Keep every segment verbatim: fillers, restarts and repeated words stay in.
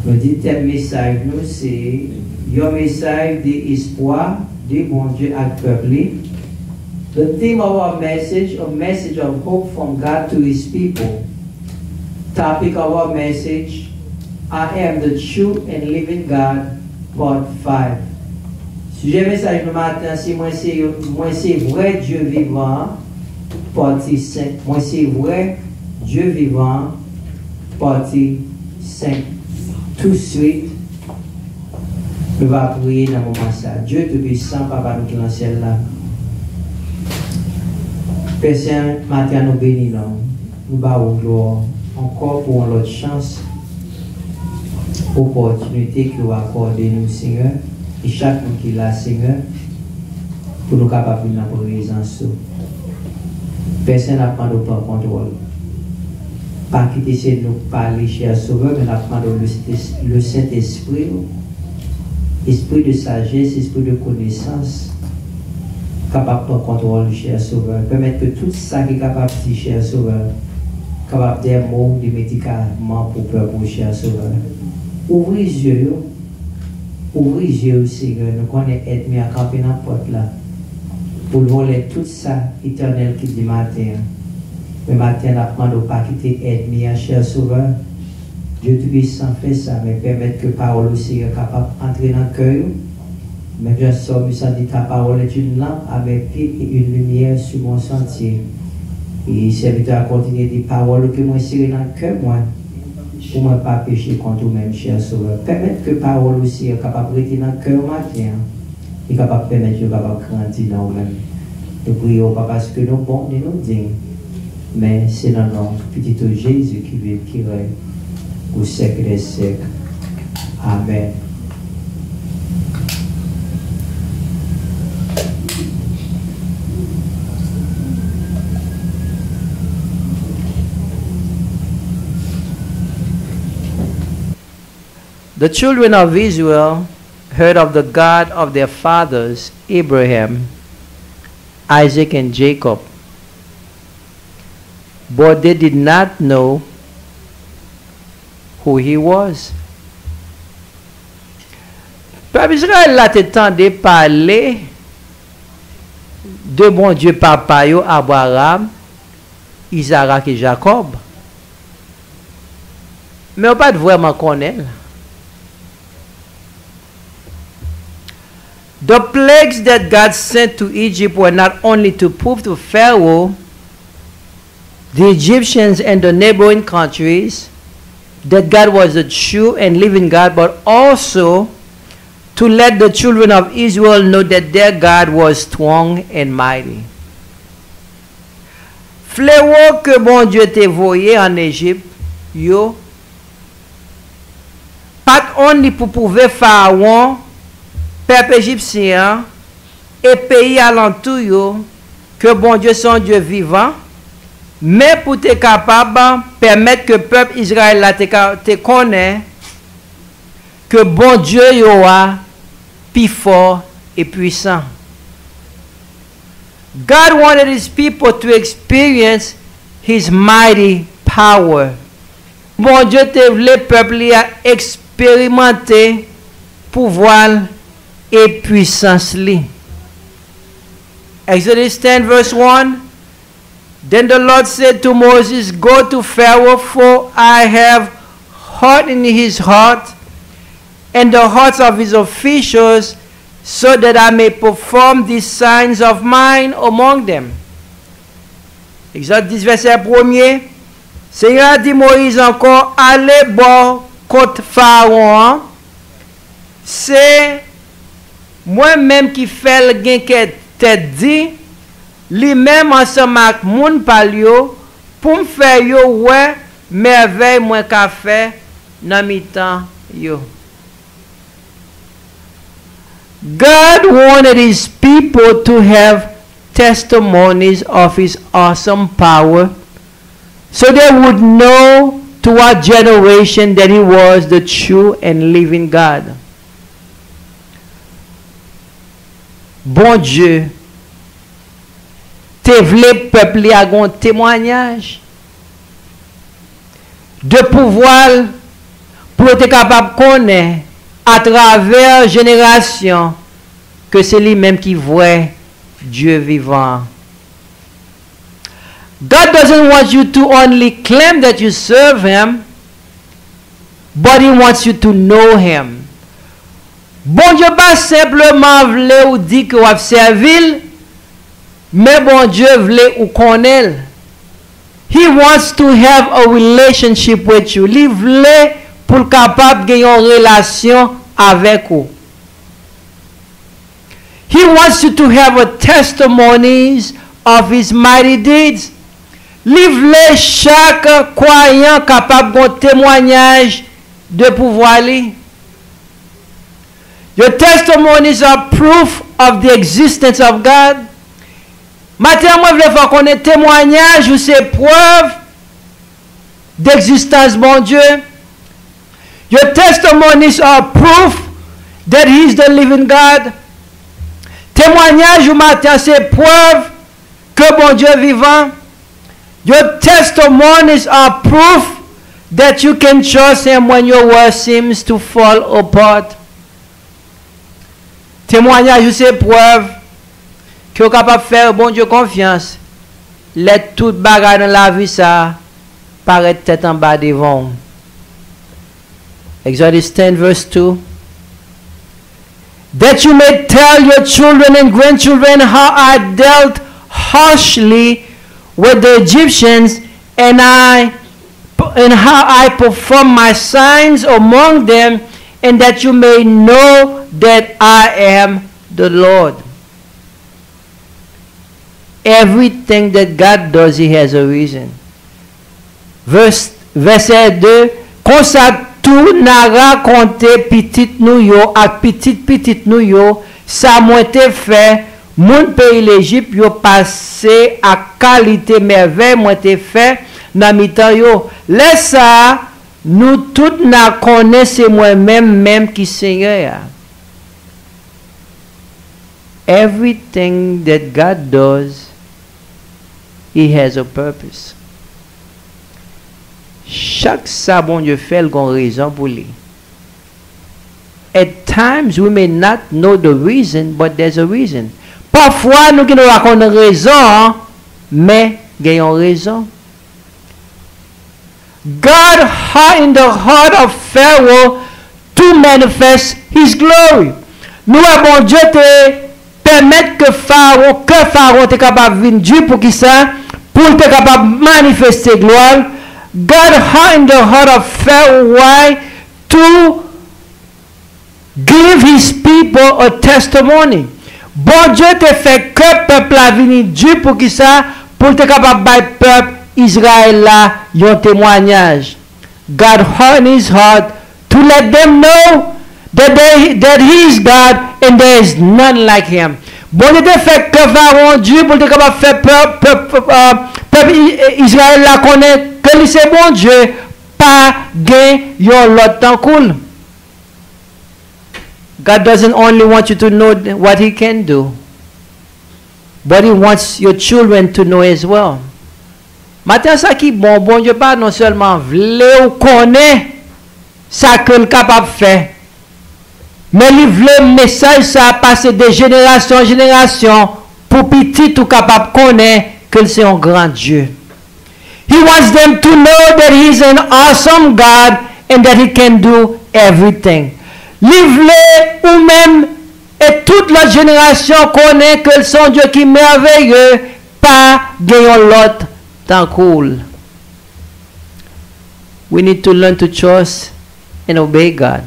Nou di tèm mesaj nou se yon mesaj de espwa de Bondye ak pèp li. The theme of our message, a message of hope from God to his people. Topic of our message, I am the true and living God, part five. Sijè mesaj nou maten an se mwen se, mwen se vrè Dye vivan an, pati senk. Mwen se vrè Dye vivan an, pati senk. Touswit, nou va priye nan moman sa. Dye Toupisan, Papa nou ki nan syèl la, Pè Sen, maten an nou beni non w. Nou ba w glwa ankò pou yon lòt chans, opòtinite ke w akòde nou, Senyè, e chak moun ki la, Senyè, pou nou kapab vin nan prezans ou. Pè Sen, n ap mande w pran kontwòl. Pa kite se nou k pale, chè Sovè, men n ap mande w le Sentespri, le Sentespri ou, espri de sajès, espri de konesans, kapab pran kontwòl, chè Sovè. Pèmèt ke tout sa ki kapab di, chè Sovè, kapab de mo de medikaman pou pèp ou, chè Sovè. Ouvri zye yo, ouvri zye yo, Senyè. Nou konnen ènmi an kanpe nan pòt la pou l vòlè tout sa Etènèl ki di maten an. Men maten an, n ap mande w pa kite ènmi an, chè Sovè. Dye Toupisan, fè sa, men pèmèt ke pawòl ou, Senyè, kapab antre nan kè yo. Menm jan sòmisan di, ta parole est une lampe à mes pieds et une lumière sur mon sentier. E sèvitè a kontinye di, pawòl ou ke mwen sere nan kè mwen, pou mwen pa peche kont ou menm, chè Sovè. Pèmèt ke pawòl ou, Senyè, kapab rete nan kè yo maten an, e kapab pèmèt yo kapab grandi nan ou menm. Nou priye w pa paske nou bon, ni nou diy, men se nan non Pitit ou Jezi ki viv, ki rèy pou sèk dè sèk. Amèn. The children of Israel heard of the God of their fathers, Abraham, Isaac, and Jacob, but they did not know who he was. Pèp Izrayèl la te tande pale de Bondye papa yo, Abraram, Izarak e Jakòb. Men yo pa t vrèman konnen l. The plagues that God sent to Egypt were not only to prove to Pharaoh, the Egyptians, and the neighboring countries that God was the true and living God, but also to let the children of Israel know that their God was strong and mighty. Flewo ke Bondye te voye ann Ejip yo pa t only pou pwouve Farawon, pèp ejipsyen an, e peyi alantou yo ke Bondye se yon Dye vivan, men pou te kapab pèmèt ke pèp Izrayèl la te ka, te konnen ke Bondye yo a pi fò e pwisan. God wanted his people to experience his mighty power. Bondye te vle pèp li a eksperimante pouvwa l e pwisans li. Exodus ten verse one. Then the Lord said to Moses, "Go to Pharaoh, for I have hardened his heart and the hearts of his officials, so that I may perform these signs of mine among them." Egzòd dis, vèsè premye. Senyè a di Moyiz ankò, "Ale bò kot Farawon an, se mwen menm ki fè l gen kè tèt di, li menm ansanm ak moun pa l yo, pou m fè yo wè mèvèy mwen ka fè nan mitan yo." God wanted his people to have testimonies of his awesome power, so they would know to our generation that he was the true and living God. Bondye te vle pèp li a gen yon temwayaj de pouvwa l, pou yo te kapab konnen atravè jenerasyon ke se li menm ki vrè Dye vivan an. God doesn't want you to only claim that you serve him, but he wants you to know him. Bondye pa senpleman vle ou di ke w ap sèvi l, men Bondye vle ou konnen l. He wants to have a relationship with you. Li vle pou l kapab gen yon relasyon avèk ou. He wants you to have a testimonies of his mighty deeds. Li vle chak kwayan kapab gon temwanyaj de pouvwa li. Your testimonies are proof of the existence of God. Maten an, mwen vle fè w konnen temwanyaj ou se prèv degzistans Bondye. Your testimonies are proof that he is the living God. Temwanyaj ou maten an se prèv ke Bondye vivan. Your testimonies are proof that you can trust him when your world seems to fall apart. Temwanyaj ou se prèv ke w kapab fè Bondye konfyans lè tout bagay nan lavi sa a parèt tèt anba devan w. Exodus ten verse two. That you may tell your children and grandchildren how I dealt harshly with the Egyptians and I and how I performed my signs among them, and that you may know that I am the Lord. Everything that God does, he has a reason. Verse, vèsè de, konsa tou n a rakonte pitit nou yo ak pitit pitit nou yo sa mwen te fè moun peyi Lejip yo pase ak kalite mèvèy mwen te fè nan mitan yo. Lè sa a, nou tout n a konnen se mwen menm menm ki Senyè a. Everything that God does, he has a purpose. Chak sa Bondye fè, l gon rezon pou li. At times we may not know the reason, but there's a reason. Pafwa nou gen dwa pa konn rezon an, men gen yon rezon. God hardened the heart of Pharaoh to manifest his glory. Nou wè Bondye te pèmèt ke Farawon, kè Farawon te kapab vin di pou ki sa, pou l te kapab manifeste glwa l. God hardened the heart of Pharaoh, why? To give his people a testimony. Bondye te fè kè pèp la vini di pou ki sa, pou l te kapab bay pèp Izrayèl la yon temwanyaj. God hardened his heart to let them know that, they, that he is God and there is none like him. Bondye te fè kè Farawon di pou l te kapab fè pèp, pèp, pèp, pèp Izrayèl la konnen ke li se Bondye, pa gen yon lòt tankou l. God doesn't only want you to know what he can do, but he wants your children to know as well. Maten sa ki bon, Bondye pa non sèlman vle w konnen sa ke l kapab fè, men li vle mesaj sa a pase de jenerasyon an jenerasyon pou pitit ou kapab konnen ke l se yon gran Dye. He wants them to know that he is an awesome God and that he can do everything. Li vle ou menm e tout lòt jenerasyon konnen ke l se yon Dye ki mèveye, pa gen yon lòt tankou l. We need to learn to trust and obey God.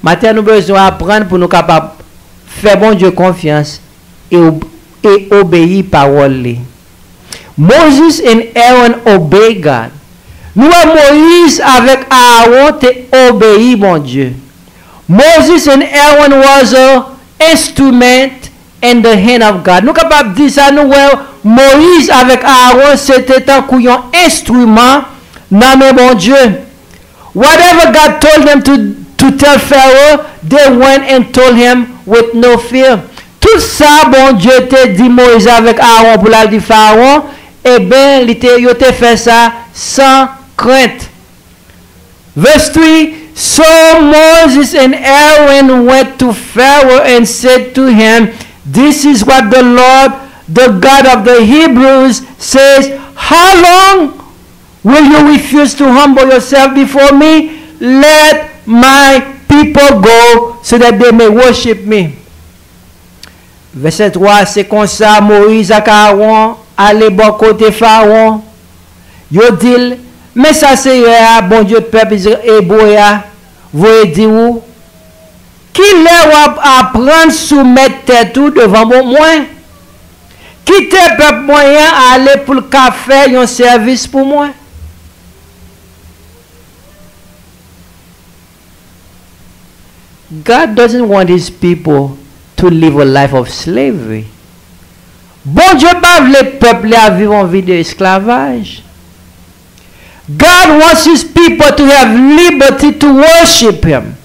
Maten nou bezwen aprann pou nou kapab fè Bondye konfyans e, ob- e obeyi pawòl li. Moses and Aaron obey God. Nou wè Moyiz avèk Aawon te obeyi Bondye. Moses and Aaron was a instrument in the hand of God. Nou kapab di sa, nou wè Moyiz avèk Aawon se te tankou yon enstriman nan men Bondye. Whatever God told them to, to tell Pharaoh, they went and told him with no fear. Tout sa Bondye te di Moyiz avèk Aawon pou l al di Farawon, ebyen, li te, yo te fè sa san krent. Verse three. So Moses and Aaron went to Pharaoh and said to him, "This is what the Lord, the God of the Hebrews, says, 'How long will you refuse to humble yourself before me? Let my people go so that they may worship me.'" Vèsè twa, se konsa Moyiz ak Aawon ale bò kote Fawon. Yo di l, "Men sa Seyè a, Bondye pèp Izra- Ebre a, voye di ou, 'Kilè w ap aprann soumèt tèt ou devan bon mwen? Kite pèp mwen an ale pou l ka fè yon sèvis pou mwen.'" God doesn't want his people to live a life of slavery. Bondye pa vle pèp li a viv yon vi de esklavaj. God wants his people to have liberty to worship him.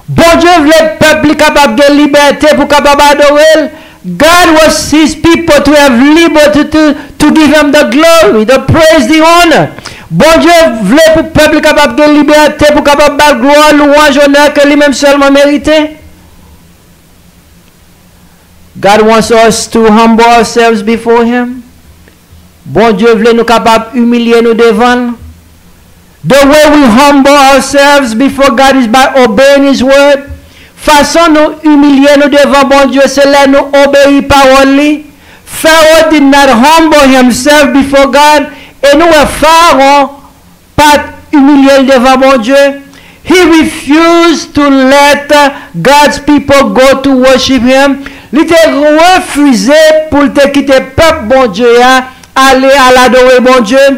Bondye vle pèp li kapab gen libète pou kapab adore l. God wants his people to have liberty to, to give him the glory, the praise, the honor. Bondye vle pou pèp li kapab gen libète pou kapab ba l glwa, lwanj, onè ke li menm sèlman merite. God wants us to humble ourselves before him. Bondye vle nou kapab imilye nou devan l. The way we humble ourselves before God is by obeying his word. Fason nou imilye nou devan Bondye se lè nou obeyi pawòl li. Pharaoh did not humble himself before God. E nou wè Fawon pa t imilye l devan Bondye. He refused to let, uh, God's people go to worship him. Li te refize pou l te kite pèp Bondye a ale al adore Bondye.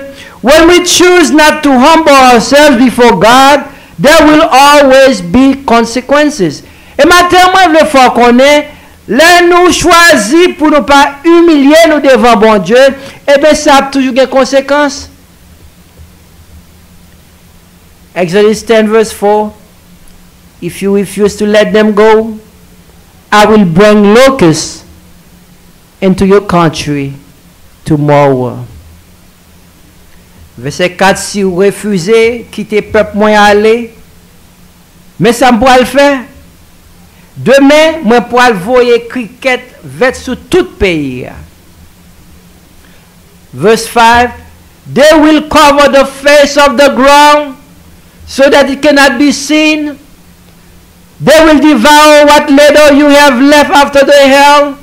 When we choose not to humble ourselves before God, there will always be consequences. E maten an, mwen vle fè w konnen, lè nou chwazi pou nou pa imilye nou devan Bondye, ebyen, sa ap toujou gen konsekans. Exodus ten verse four, "If you refuse to let them go, I will bring locusts into your country tomorrow." Vèsè kat, "Si w refize kite pèp mwen ale, men sa m pral fè. Demen, mwen pral voye krikèt vèt sou tout peyi a." Verse five, "They will cover the face of the ground so that it cannot be seen. They will devour what little you have left after the hail,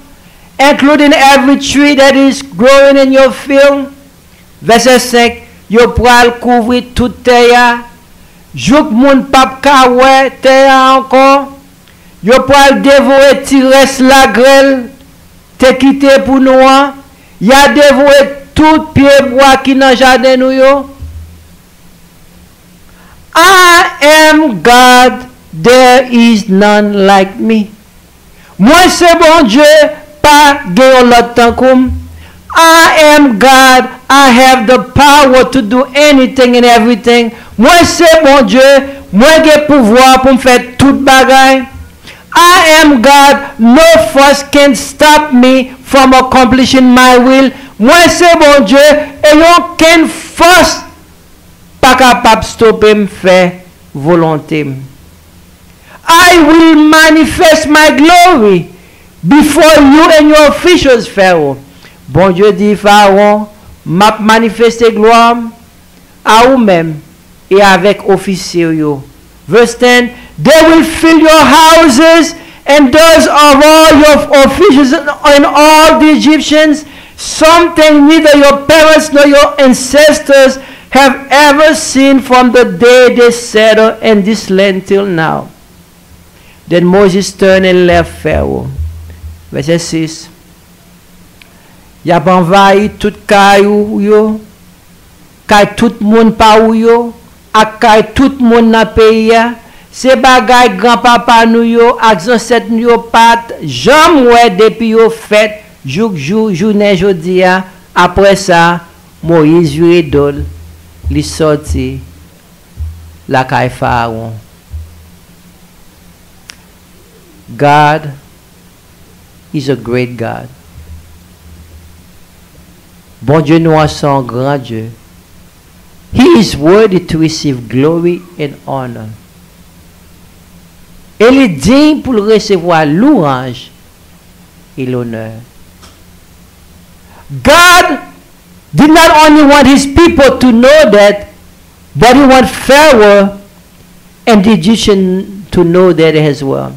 including every tree that is growing in your field." Vèsè senk, "Yo pral kouvri tout tè a, jouk moun p ap ka wè tè a ankò. Yo pral devore ti rès lagrèl te kite pou nou an. Y a devore tout pyebwa ki nan jaden nou yo." I am God, there is none like me. Mwen se Bondye, pa gen yon lòt tankou m. I am God, I have the power to do anything and everything. Mwen se Bondye, mwen gen pouvwa pou m fè tout bagay. I am God, no force can stop me from accomplishing my will. Mwen se Bondye, e yon kenn fòs pa kapab stope m fè volonte m. I will manifest my glory before you and your officials, Pharaoh. Bondye di Fawon, "M ap manifeste glwa m a ou menm e avèk ofisye w yo." Verse ten, "They will fill your houses and those of all your officials and all the Egyptians, something neither your parents nor your ancestors have ever seen from the day they settled in this land till now." Then Moses turned and left Pharaoh. Vèsè sis, "Y ap anvayi tout kay ou yo, kay tout moun pa ou yo, ak kay tout moun nan peyi a. Se bagay granpapa nou yo ak zansèt nou yo pa t janm wè depi yo fèt jouk jou jounen jodi a." Apre sa, Moyiz vire do l, li sòti lakay Fawon. God is a great God. Bondye nou an se yon gran Dye. He is worthy to receive glory and honor. E li diy pou l resevwa louwanj e lonè. God did not only want his people to know that, but he want Pharaoh and the Egyptian to know that as well.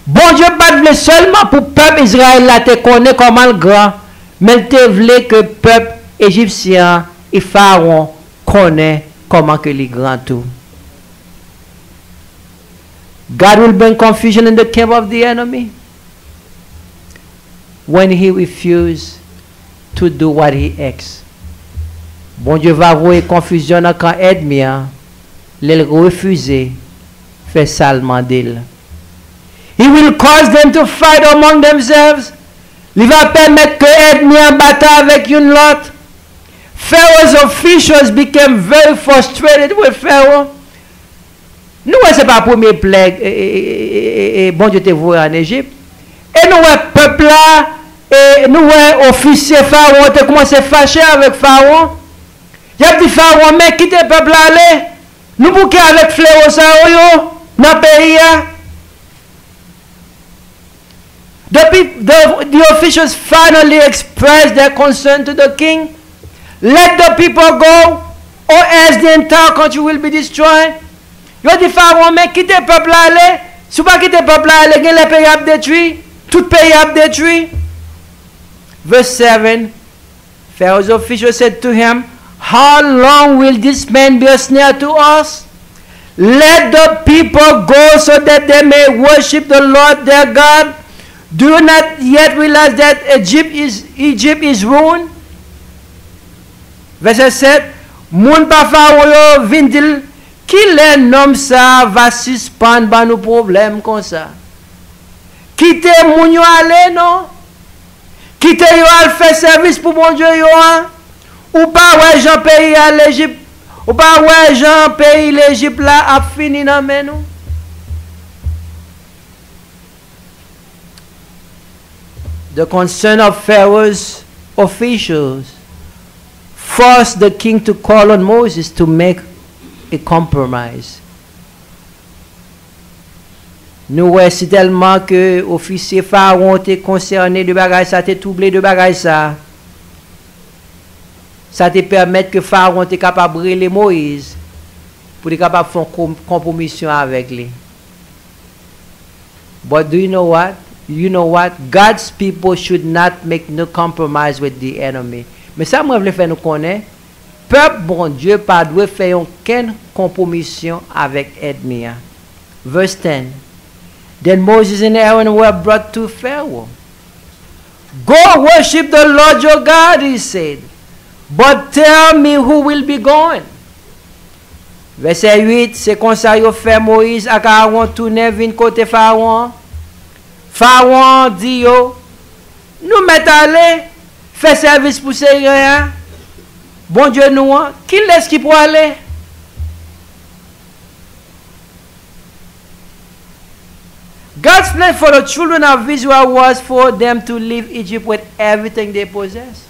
Bondye pa t vle sèlman pou pèp Izrayèl la te konnen kòman l gran, men l te vle ke pèp ejipsyen an e Farawon konnen kòman ke li gran tou. God will bring confusion in the camp of the enemy when he refuse to do what he asks. Bondye va voye konfizyon nan kan ènmi an lè l refize fè sa l mande l. He will cause them to fight among themselves. Li va pèmèt ke ènmi an batay avèk youn lòt. Pharaoh's officials became very frustrated with Pharaoh. Nou wè se pa premye plèg e, e, e, e, e, e Bondye te voye ann Ejip. E nou wè pèp la, e nou wè ofisye Farawon te kòmanse fache avèk Farawon. Y ap di Farawon, men kite pèp la ale. Nou bouke avèk flewo sa yo, yo nan peyi a. The, peop- the, the officials finally expressed their concern to the king. Let the people go, or else the entire country will be destroyed. Yo di Farawon, men kite pèp la ale. Si w pa kite pèp la ale, genlè peyi ap detwi. Tout peyi ap detwi. Verse seven. Pharaoh's official said to him, "How long will this man be a snare to us? Let the people go so that they may worship the Lord their God. Do you not yet realize that Egypt is, Egypt is ruined?" Vèsè sèt. Moun pa Farawon yo vin di l, "Kilè nonm sa a va sispann ban nou pwoblèm konsa? Kite moun yo ale non. Kite yo al fè sèvis pou Bondye yo a. Ou pa wè jan peyi a Lejip, ou pa wè jan peyi Lejip la ap fini nan men nou?" The concern of Pharaoh's officials forced the king to call on Moses to make a compromise. Nou wè sitèlman ke ofisye Farawon te konsène de bagay sa, te twouble de bagay sa. Sa te pèmèt ke Farawon te kapab rele Moyiz pou li kapab fè yon kon- konpwomisyon avèk li. But do you know what? You know what? God's people should not make no compromise with the enemy. Men sa mwen vle fè nou konnen, pèp Bondye pa dwe fè yon kenn konpwomisyon avèk ènmi an. Verse ten. Then Moses and Aaron were brought to Pharaoh. "Go worship the Lord your God," he said, "but tell me who will be going." Vèsè uit. Se konsa yo fè Moyiz ak Arawon tounen vin kote Farawon an. Farawon di yo, "Nou mèt ale fè sèvis pou Senyè a, Bondye nou an. Kilès ki pwale?" God's plan for the children of Israel was for them to leave Egypt with everything they possess.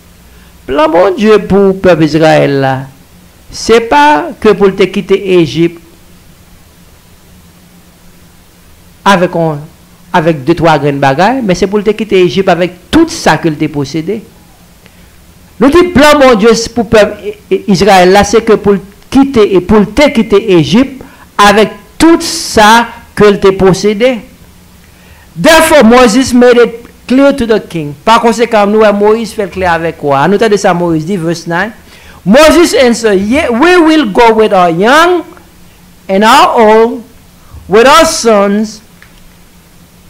Plan Bondye pou pèp Izrayèl la, se pa ke pou l te kite Ejip avèk on, avèk de twa grenn bagay, men se pou l te kite Ejip avèk tout sa ke l te posede. Nou di plan Bondye pou pèp I- I- Izrayèl la, se ke pou l kite e pou l te kite Ejip avèk tout sa ke l te posede. Therefore, Moses made it clear to the king. Pa konsekan, nou wè Moyiz fè l klè avèk wa. Ann nou tande sa Moyiz di, verse nine. Moses answered, "Yea, we will go with our young and our old, with our sons,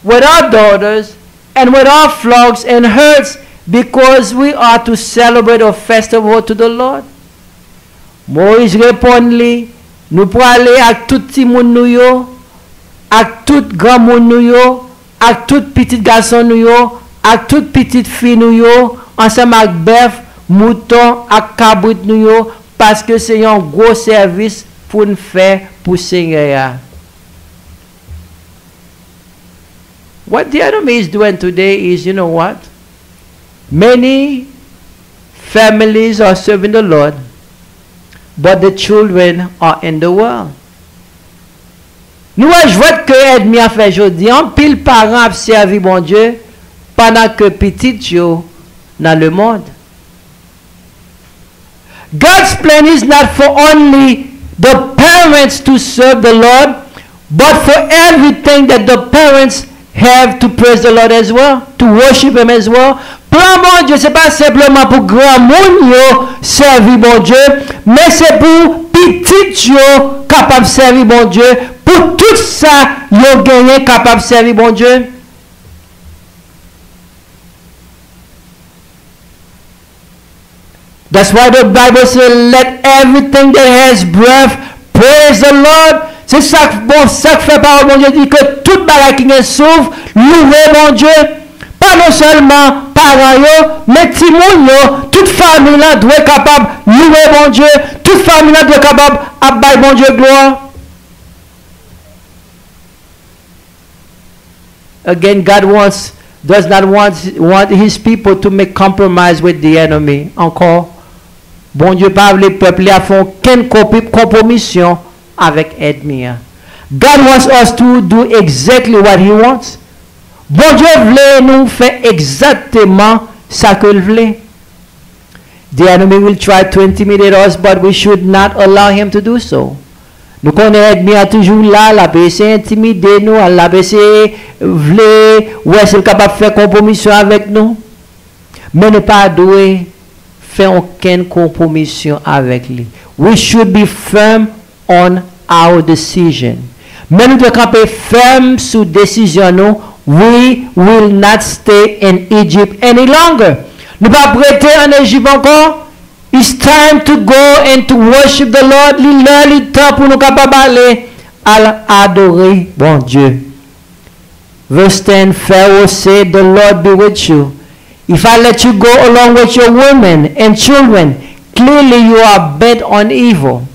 with our daughters, and with our flocks and herds, because we are to celebrate a festival to the Lord." Moyiz reponn li, "Nou prale ak tout timoun nou yo, ak tout granmoun nou yo, ak tout pitit gason nou yo, ak tout pitit fi nou yo, ansanm ak bèf, mouton ak kabrit nou yo, paske se yon gwo sèvis pou n fè pou Senyè a." What the enemy is doing today is, you know what? Many families are serving the Lord, But the children are in the world. Nou wè jwèt ke ènmi an fè jodi a, anpil paran ap sèvi Bondye pandan ke pitit yo nan lemonn. God's plan is not for only the parents to serve the Lord, but for everything that the parents have to praise the Lord as well, to worship Him as well. Plan Bondye se pa senpleman pou granmoun yo sèvi Bondye, men se pou pitit yo kapab sèvi Bondye, pou tout sa yo genyen kapab sèvi Bondye. That's why the Bible says, "Let everything that has breath praise the Lord." Se sa k bon, sa k fè pawòl Bondye di ke tout bagay ki gen souf, louwe Bondye. Pa non sèlman paran yo, men timoun yo, tout fanmi lan dwe kapab louwe Bondye. Tout fanmi lan dwe kapab ap bay Bondye glwa. Again, God wants, does not want, want his people to make compromise with the enemy. Ankò, Bondye pa vle pèp li a fè okenn konpi-, konpwomisyon avèk ènmi an. God wants us to do exactly what he wants. Bondye vle nou fè egzakteman sa ke l vle. The enemy will try to intimidate us, but we should not allow him to do so. Nou konnen ènmi an toujou la, l ap eseye entimide nou, l ap eseye vle wè si l kapab fè konpwomisyon avèk nou. Men nou pa dwe fè okenn konpwomisyon avèk li. We should be firm on our decision. Men nou dwe kanpe fèm sou desizyon nou. We will not stay in Egypt any longer. Nou p ap rete ann Ejip ankò. It's time to go and to worship the Lord. Li lè, li tan pou nou kapab ale al adore Bondye. Verse ten, Pharaoh said, "The Lord be with you. If I let you go along with your women and children, clearly you are bent on evil."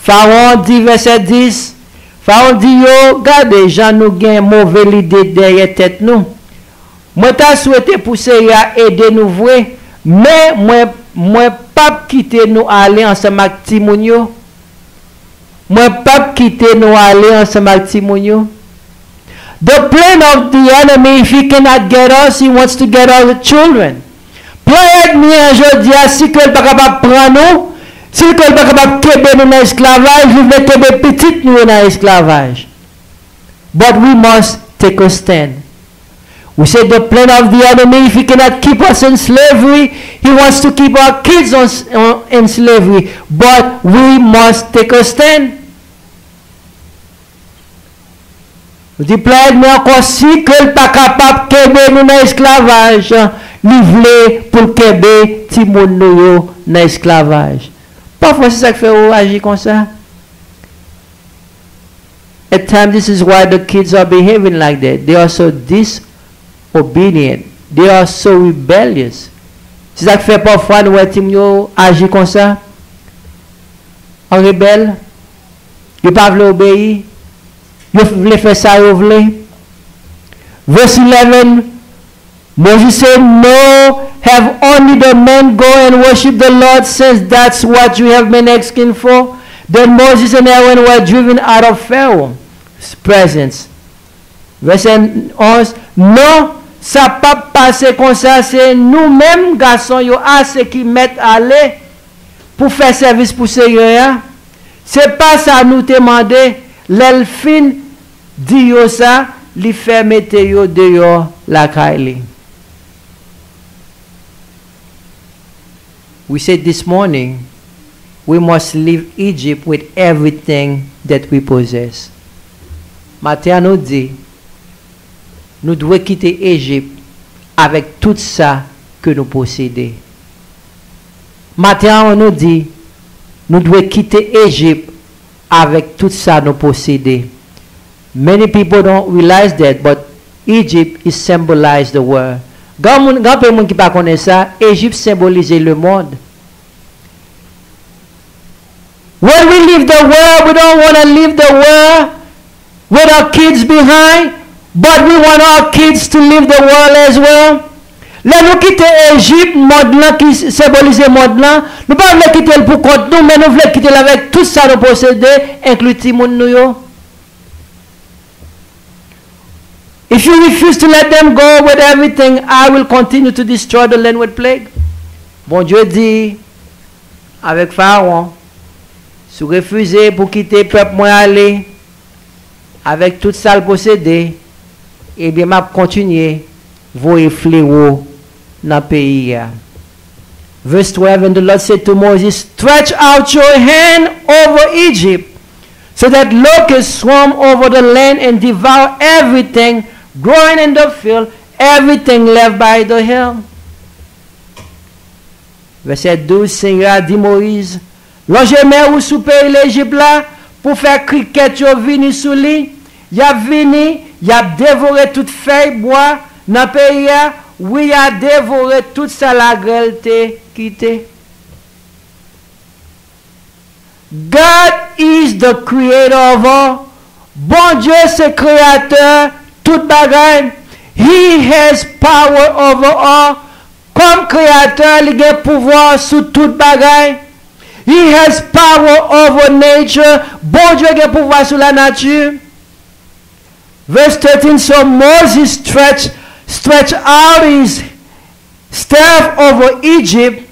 Farawon di, vèsè dis, Farawon di yo, "Gade jan nou gen move lide dèyè tèt nou. Mwen ta swete pou Seyè a ede nou vre, men mwen, mwen p ap kite nou ale ansanm ak timoun yo." Mwen p ap kite nou ale ansanm ak timoun yo. The plan of the enemy, if he cannot get us, he wants to get our children. Plan ènmi an jodi a, si ke l pa kapab pran nou, si ke l pa kapab kenbe nou nan esklavaj, li vle kenbe pitit nou yo nan esklavaj. But we must take a stand. We say the plan of the enemy, if he cannot keep us in slavery, he wants to keep our kids on, on, in slavery. But we must take a stand. Nou di plan ènmi ankò, si ke l pa kapab kenbe nou nan esklavaj, li vle pou l kenbe timoun nou yo nan esklavaj. Pafwa, se sa k fè yo aji konsa. At times, this is why the kids are behaving like that. They are so disobedient. They are so rebellious. Se sa k fè pafwa nou wè timoun yo aji konsa. An rebèl. Yo pa vle obeyi. Yo vle fè sa yo vle. Verse eleven, Moses said, "No, have only the men go and worship the Lord, since that's what you have been asking for." Then Moses and Aaron were driven out of Pharaoh's presence. Vèsè onz, "Non, sa p ap pase konsa, se nou menm gason yo a se ki mèt ale pou fè sèvis pou Seyè a. Se pa sa nou te mande." Lè l fin di yo sa, li fè mete yo deyò lakay li. We said this morning, we must leave Egypt with everything that we possess. Maten an nou di, nou dwe kite Ejip avèk tout sa ke nou posede. Maten an nou di, nou dwe kite Ejip avèk tout sa nou posede. Many people don't realize that, but Egypt is symbolize the world. Gen moun, gen anpil moun ki pa konnen sa, Ejip senbolize lemonn. When we leave the world, we don't want to leave the world with our kids behind, but we want our kids to leave the world as well. Lè nou kite Ejip, mond lan ki senbolize mond lan, nou pa vle kite l pou kont nou, men nou vle kite l avèk tout sa nou posede, enkli timoun nou yo. If you refuse to let them go with everything, I will continue to destroy the land with plague. Bondye di avèk Farawon, si w refize pou kite pèp mwen ale avèk tout sa l posede, ebyen, m ap kontinye voye flewo nan peyi a. Verse twelve, and the Lord said to Moses, "Stretch out your hand over Egypt, so that locusts swarm over the land and devour everything growing in the field, everything left by the hill." Vèsè douz, Senyè a di Moyiz, "Lonje men ou sou peyi Lejip la pou fè krikèt yo vini sou li. Y ap vini, y ap devore tout fèy bwa nan peyi a, wi, y a devore tout sa lagrèl te kite." God is the creator of all. Bondye se kreyatè tout bagay. He has power over all. Kòm kreyatè, li gen pouvwa sou tout bagay. He has power over nature. Bondye gen pouvwa sou lanati. Verse thirteen, so Moses stretched, stretched out his staff over Egypt,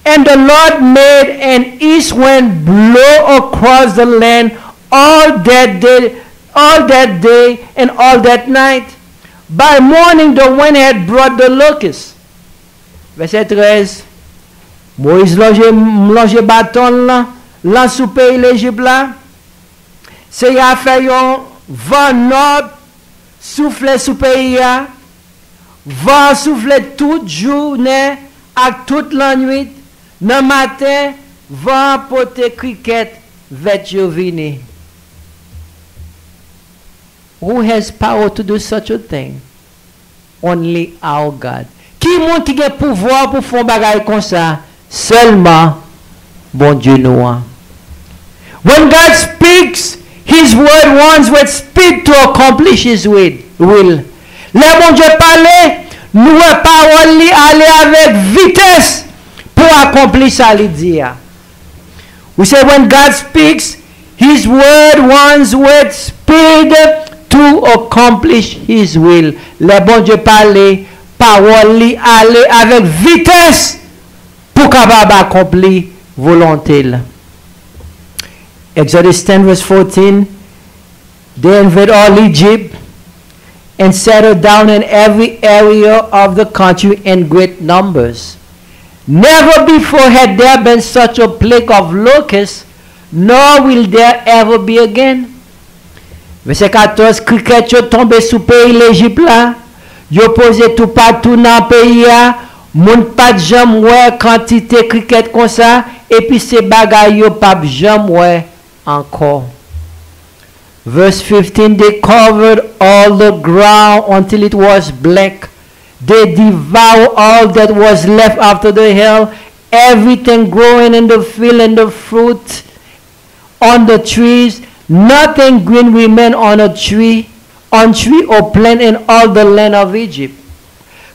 and the Lord made an east wind blow across the land all that day, all that day and all that night. By morning, the wind had brought the locusts. Vèsè trèz, Moyiz lonje, lonje baton l lan, lan sou peyi Lejip la. Senyè a fè yon van nò soufle sou peyi a. Van an soufle tout jounen ak tout lannwit. Nan maten, van an pote krikèt vèt yo vini. Who has power to do such a thing? Only our God. Ki moun ki gen pouvwa pou fè yon bagay konsa? Sèlman Bondye nou an. When God speaks, His word runs with speed to accomplish His will. Will. Lè Bondye pale, nou wè pawòl li ale avèk vitès pou akonpli sa li di a. We say when God speaks, His word runs with speed to accomplish His will. Lè Bondye pale, pawòl li ale avèk vitès pou kapab akonpli volonte l. Exodus ten verse fourteen, they invade all Egypt and settle down in every area of the country in great numbers. Never before had there been such a plague of locusts, nor will there ever be again. Vèsè katòz, krikèt yo tonbe sou peyi Lejip la, yo poze toupatou nan peyi a, moun pa t janm wè kantite krikèt konsa, epi se bagay yo p ap janm wè ankò. Verse fifteen, they covered all the ground until it was black. They devoured all that was left after the hail, everything growing in the field and the fruit on the trees, nothing green remained on a tree, on tree or plant in all the land of Egypt.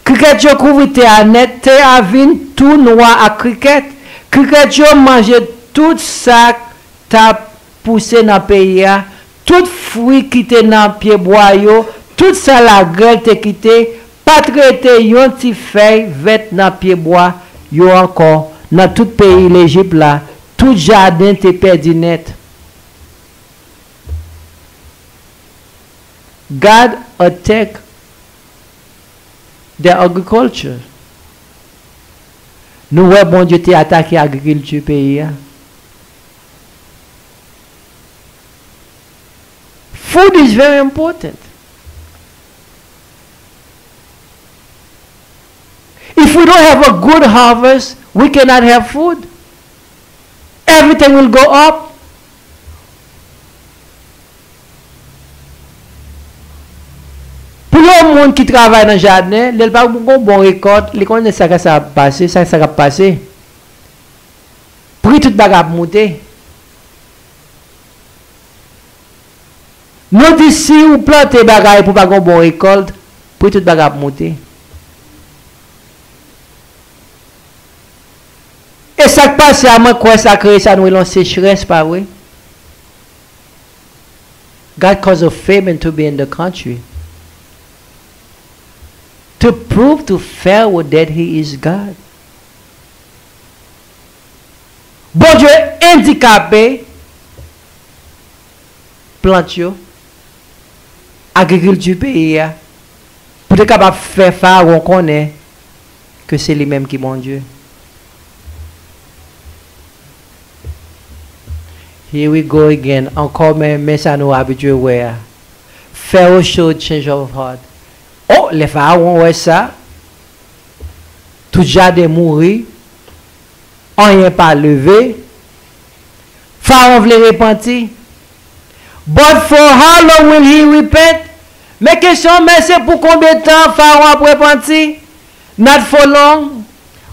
Krikèt yo kouvri tè a nèt, tè a vin tou nwa ak krikèt. Krikèt yo manje tout sa k t ap pouse nan peyi a, tout fwi ki te nan pyebwa yo, tout sa lagrèl te kite, pa t rete yon ti fèy vèt nan pyebwa yo ankò, nan tout peyi Lejip la, tout jaden te pèdi nèt. God attack the agriculture. Nou wè Bondye te atake agrikilti peyi a. Food is very important. If we don't have a good harvest, we cannot have food. Everything will go up. Pou yon moun ki travay nan jaden, lè l pa gon bon rekòt, li konnen sa k ap pase, sa, sa k ap pase. Pri tout bagay ap moute. Nou di si ou plante bagay pou pa gon bon rekòt, pri tout bagay ap moute. Sa k pase a, mwen kwè sa kreye sa nou rele yon sechrès, pa vre? God caused a famine to be in the country to prove to Pharaoh that he is God. Bondye andikape plant yo, agrikilti peyi a, pou te kapab fè Farawon konnen ke se li menm ki Bondye. Here we go again. Ankò, men, men sa nou abitye wè a. Pharaoh showed change of heart. Oh, lè Farawon wè sa, tout jaden mouri, anyen pa leve. Farawon vle repanti. But for how long will he repent? Men kesyon, men se pou konbyen tan Farawon ap repanti? Not for long,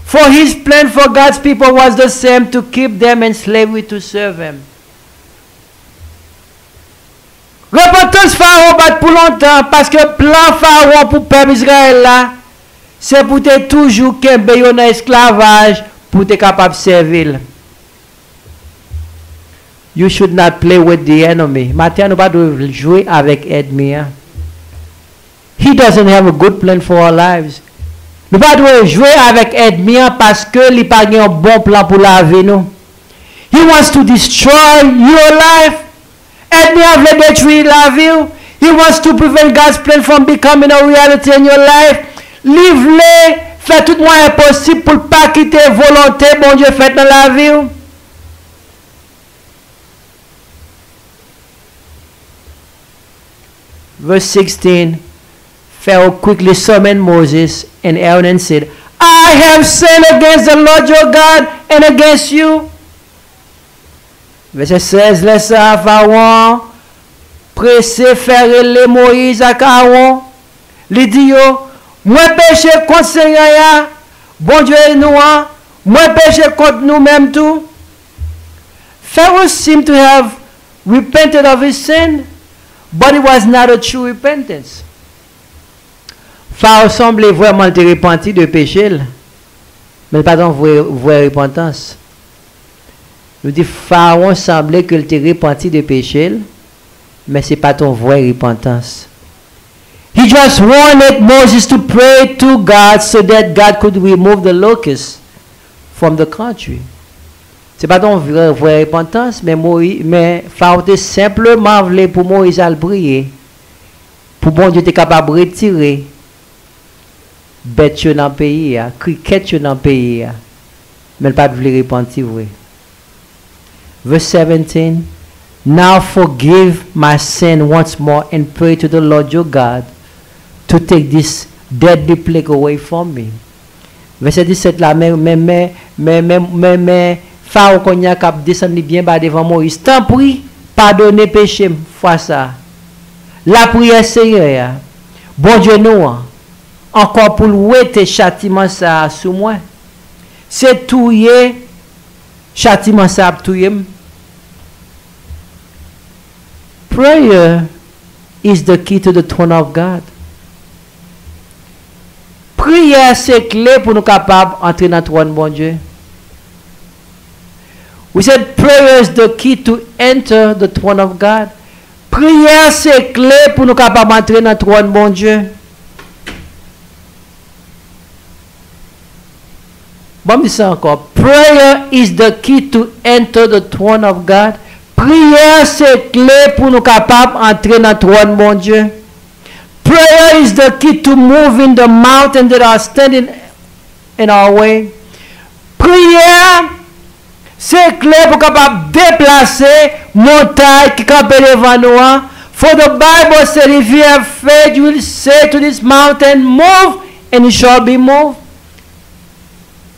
for his plan for God's people was the same, to keep them in slavery to serve him. Repantans Farawon pa t pou lontan, paske plan Farawon pou pèp Izrayèl la, se pou te toujou kenbe yo nan esklavaj pou te kapab sèvi l. You should not play with the enemy. Maten an, nou pa dwe jwe avèk ènmi an. He doesn't have a good plan for our lives. Nou pa dwe jwe avèk ènmi an paske li pa gen yon bon plan pou lavi nou. He wants to destroy your life. Ènmi an vle detwi lavi w. He wants to prevent God's plan from becoming a reality in your life. Li vle fè tout mwayen posib pou l pa kite volonte Bondye fèt nan lavi w. Verse sixteen, Pharaoh quickly summoned Moses and Aaron and said, "I have sinned against the Lord your God and against you." Vèsè sèz, lè sa a, Farawon prese fè rele Moyiz ak Aawon. Li di yo, "Mwen peche kont Senyè a, Bondye nou an, mwen peche kont nou menm tou." Pharaoh seemed to have repented of his sin, but it was not a true repentance. Farawon sanble vrèman l te repanti de peche l, men l pa t yon vrè, vrè repantans. Nou di Farawon sanble ke l te repanti de peche l, men se pa t yon vrè repantans. He just wanted Moses to pray to God so that God could remove the locusts from the country. Se pa t yon vrè, vrè repantans, men Moyi-, men Farawon te senpleman vle pou Moyiz al priye, pou Bondye te kapab retire bèt yo nan peyi a, krikèt yo nan peyi a. Men l pa t vle repanti vre. Verse seventeen, "Now forgive my sin once more and pray to the Lord your God to take this deadly plague away from me." Vèsè disèt la, men, men, men, men, men, men, men Farawon kounye a k ap desann li byen ba devan Moyiz. "Tanpri, padone peche m fwa sa a." Lapriyè Senyè a, Bondye nou an, ankò pou l wete chatiman sa a sou mwen. Se touye, chatiman sa a ap touye m. Prayer is the key to the throne of God. Priyè se kle pou nou kapab antre nan twòn Bondye. We said prayer is the key to enter the throne of God. Priyè se kle pou nou kapab antre nan twòn Bondye. Bon, m di sa ankò. Prayer is the key to enter the throne of God. Priyè se kle pou nou kapab antre nan twòn Bondye. Prayer is the key to moving the mountain that are standing in our way. Priyè se kle pou kapab deplase montay ki kanpe devan nou an. For the Bible said, "If you have faith, you will say to this mountain, 'Move, and it shall be moved.'"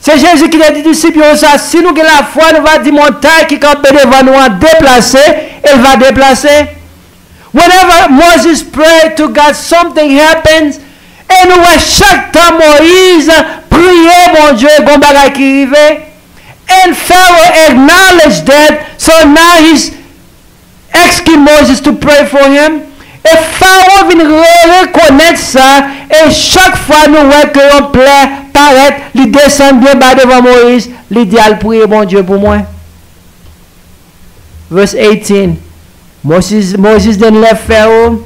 Se Jezi ki te di disip yo sa, si nou gen lafwa, nou va di montay ki kanpe devan nou an deplase, e l va deplase. Whenever Moses prayed to God, something happens. E nou wè chak tan Moyiz priye Bondye, gon bagay ki rive. And Pharaoh acknowledged that, so now he's asking Moses to pray for him. E Farawon vin re-, rekonèt sa, e chak fwa nou wè ke yon plè parèt, li desann byen ba devan Moyiz, li di, "Al priye Bondye pou mwen." Verse eighteen. Moses, Moses then left Pharaoh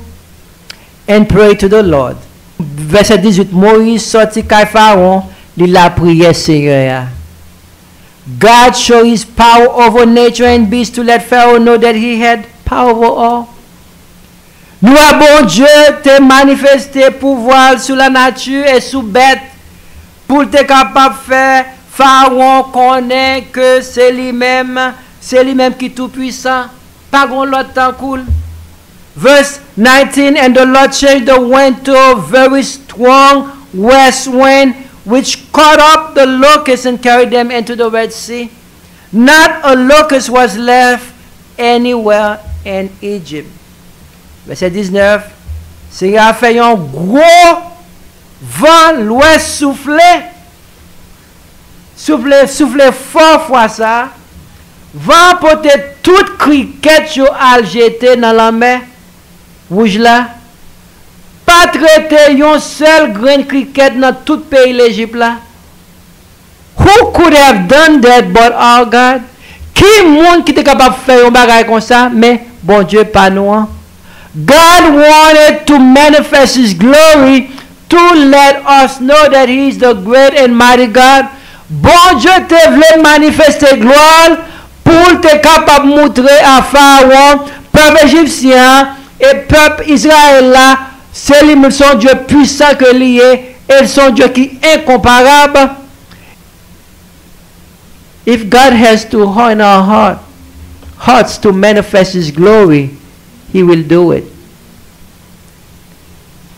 and prayed to the Lord. Vèsè dizuit, Moyiz sòti kay Farawon, li lapriyè Senyè a. God showed his power over nature and beasts to let Pharaoh know that he had power over all. Nou wè Bondye te manifeste pouvwa l sou lanati e sou bèt pou l te kapab fè Farawon konnen ke se li menm, se li menm ki tou pwisan, pa gon lòt tankou l. Verse nineteen, and the Lord changed the wind to a very strong west wind, which caught up the locusts and carried them into the Red Sea. Not a locust was left anywhere in Egypt. Vèsè diznèf, Senyè a fè yon gwo van lwès soufle, soufle, soufle fò fwa sa, van an pote tout krikèt yo al jete nan lanmè Wouj la, pa t rete yon sèl grenn krikèt nan tout peyi Lejip la. Who could have done that but our God? Ki moun ki te kapab fè yon bagay konsa, men Bondye pa nou an? God wanted to manifest his glory to let us know that he is the great and mighty God. Bondye te vle manifeste glwa l pou l te kapab moutre a Farawon, pèp ejipsyen an, e pèp Izrayèl la, se li menm, se yon Dye pwisan ke li ye, e se yon Dye ki enkonparab. If God has to harden our heart, hearts to manifest his glory, he will do it.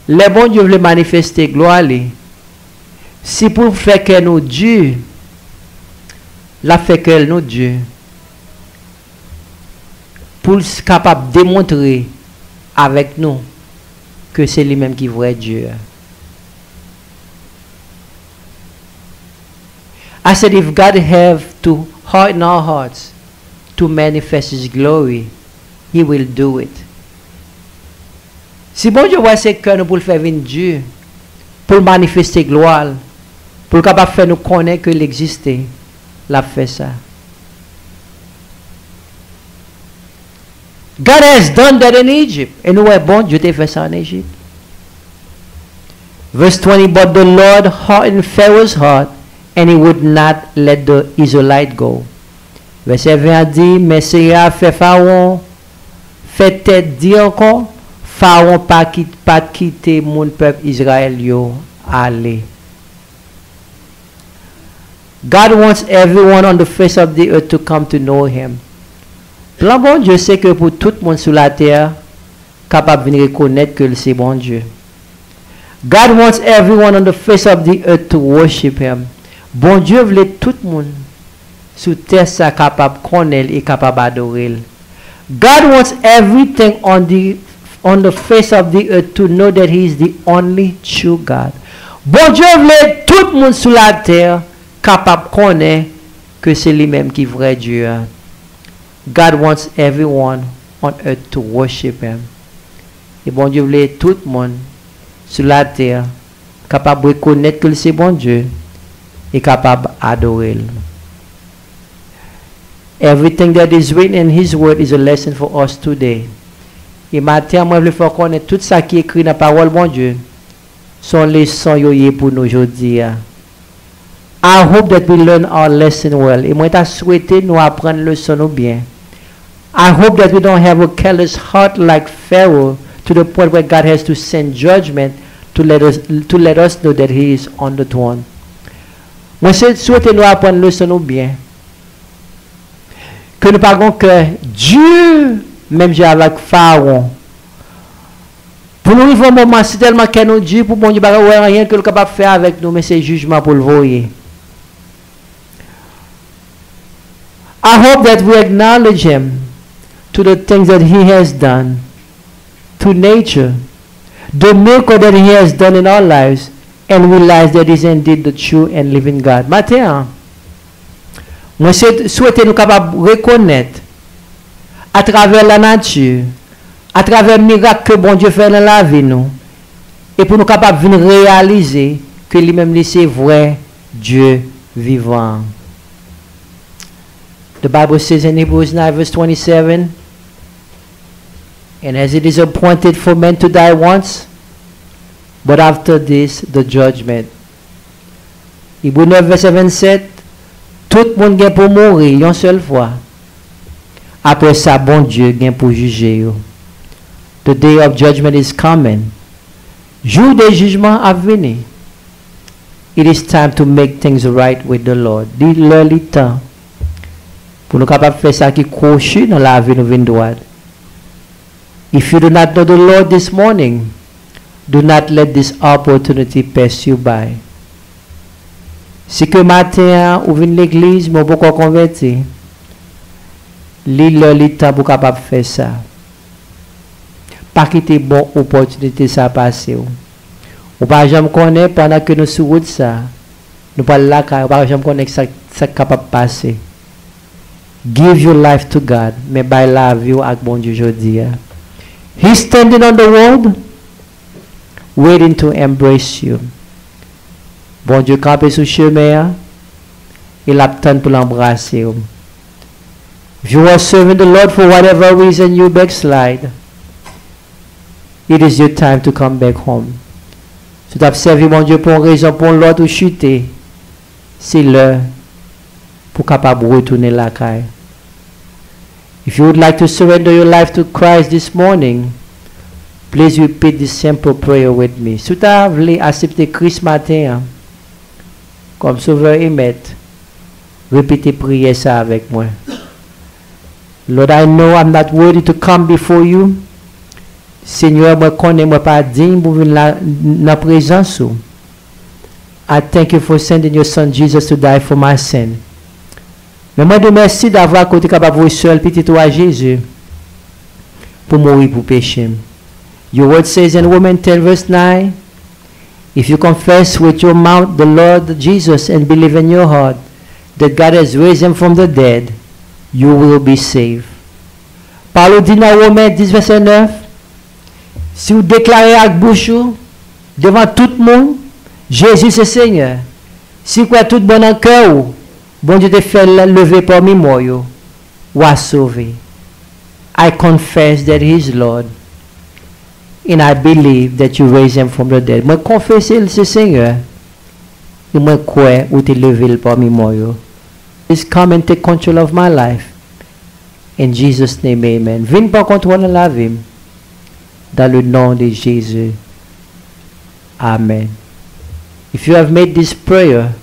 Lè Bondye vle manifeste glwa li, si pou l fè kè nou di, l ap fè kè nou di, pou l s-, kapab demontre avèk nou ke se li menm ki vrè Dye a. I said, if God have to harden our hearts to manifest his glory, he will do it. Si Bondye wè se kè nou pou l fè vin di, pou l manifeste glwa l, pou l kapab fè nou konnen ke l egziste, l ap fè sa. God has done that in Egypt. E nou wè Bondye te fè sa an Ejip. Verse twenty, but the Lord hardened Pharaoh's heart, and he would not let the Israelite go. Vèsè ven a di, men Senyè a fè Farawon fè tèt di ankò, Farawon pa ki-, pa t kite moun pèp Izrayèl yo ale. God wants everyone on the face of the earth to come to know him. Plan Bondye se ke pou tout moun sou latè kapab vin rekonèt ke l se Bondye. God wants everyone on the face of the earth to worship him. Bondye vle tout moun sou tè sa kapab konnen l e kapab adore l. God wants everything on the, on the face of the earth to know that he is the only true God. Bondye vle tout moun sou latè kapab konnen ke se li menm ki vrè Dye a. God wants everyone on earth to worship him. E Bondye vle tout moun sou latè kapab rekonèt ke l se Bondye e kapab adore l. Everything that is written in his word is a lesson for us today. E maten an, mwen vle fè w konnen tout sa ki ekri nan pawòl Bondye, se yon leson yo ye pou nou jodi a. I hope that we learn our lesson well. E mwen ta swete nou aprann leson nou byen. I hope that we don't have a callous heart like Pharaoh to the point where God has to send judgment to let us, to let us know that he is on the throne. Mwen se-, swete nou aprann leson nou byen. Ke nou pa gon kè di menm jan avèk Farawon. Pou nou rive yon moman, si tèlman kè nou di pou Bondye pa wè anyen ke l kapab fè avèk nou, men se jijman pou l voye. I hope that we acknowledge him to the things that he has done to nature, the miracle that he has done in our lives, and realize that he's indeed the true and living God. Maten an, mwen se-, swete nou kapab rekonèt atravè lanati, atravè mirak ke Bondye fè nan lavi nou, e pou nou kapab vin reyalize ke li menm li se vrè Dye vivan an. The Bible says in Hebrews nine verse twenty-seven, "And as it is appointed for men to die once, but after this the judgment." Ebre nèf vèsè vennsèt, tout moun gen pou mouri yon sèl fwa. Apre sa, Bondye gen pou jije yo. The day of judgment is coming. Jou de jijman ap vini. It is time to make things right with the Lord. Li lè, li tan pou nou kapab fè sa ki kwochi nan lavi nou vin dwat. If you do not know the Lord this morning, do not let this opportunity pass you by. Si ke maten an ou vin legliz men ou poko konvèti, li lè, li tan pou kapab fè sa. Pa kite bon opòtinite sa pase w. Ou pa janm konnen pandan ke nou sou wout sa, nou pral lakay, ou pa janm konnen sa, sa k kapab pase. Give your life to God, men bay lavi w ak Bondye jodi a. He's standing on the road, waiting to embrace you. Bondye kanpe sou chemen an, e l ap tann pou l anbrase w. If you are serving the Lord for whatever reason you backslide, it is your time to come back home. Si w t ap sèvi Bondye pou yon rezon, pou yon lòt ou chite, se lè pou w kapab retounen lakay. If you would like to surrender your life to Christ this morning, please repeat this simple prayer with me. Si w ta vle aksepte Kris maten an kòm Sovè e Mèt, repete priyè sa avèk mwen. Lord, I know I'm not worthy to come before you. Senyè, mwen konnen mwen pa diy pou vin la nan prezans ou. I thank you for sending your son Jesus to die for my sin. Men mwen di w mèsi davwa ke w te kapab voye sèl pitit ou a Jezi pou mouri pou peche m. Your word says in Romans ten verse nine, "If you confess with your mouth the Lord Jesus and believe in your heart that God has raised him from the dead, you will be saved." Pawòl ou di nan Women dis vèsè nèf, si w deklare ak bouch ou, devan tout moun, Jezi se Senyè, si w kwè tout bon nan kè w, Bondye te fè l leve pami mò yo, w a sove. I confess that he is Lord, and I believe that you raised him from the dead. Mwen konfese l se Senyè, e mwen kwè ou te leve l pami mò yo. Please come and take control of my life. In Jesus' name, amen. Vin pran kontwòl nan lavi m. Dans le nom de Jésus. Amen. If you have made this prayer,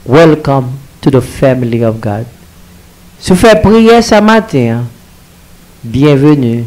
welcome to the family of God. Si w fè priyè sa maten an, byenveni